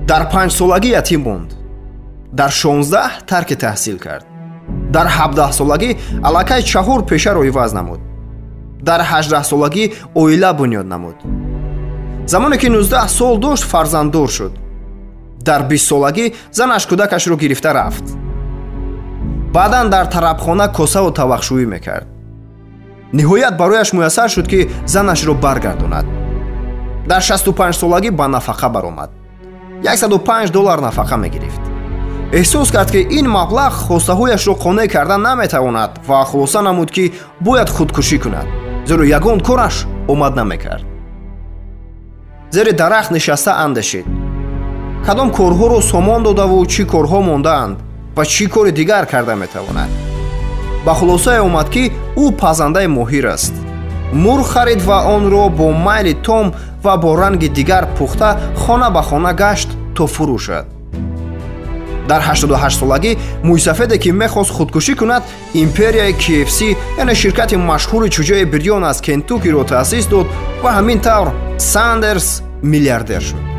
Дар 5 солагӣ ятим монд. Дар 16 тарки таҳсил кард. Дар 17 солагӣ аллакай чаҳор пешаро иваз намуд. Дар 18 солагӣ оила бунёд намуд. Замоне ки 19 сол дошт, фарзанддор шуд. Дар 20 солагӣ занаш кӯдакашро гирифта рафт. Баъдан дар тарабхона косаву тавақшӯӣ мекард. Ниҳоят барояш муяссар шуд, ки занашро баргардонад. Дар 65 солагӣ ба нафақа баромад. 105 доллар нафақа мегирифт. Эҳсос кард, ки ин маблағ хостаҳояшро қонеъ карда наметавонад, ва хулоса намуд, ки бояд худкушӣ кунад, зеро ягон кораш омад намекард. Зери дарахт нишаста андешид, кадом корҳоро сомон додаву чӣ корҳо мондаанд ва чӣ кори дигар карда метавонад. Ба хулосае омад, ки ӯ пазандаи моҳир аст. Мурғ харид ва онро бо майли том ва бо ранги дигар пухта, хона ба хона гашт, то фурӯшад. Дар 88 солагӣ мӯйсафеде, ки мехост худкушӣ кунад, империяи KFC, яъне ширкати машҳури чӯҷаи бирён аз Кентукиро таъсис дод ва ҳамин тавр Сандерс миллиардер шуд.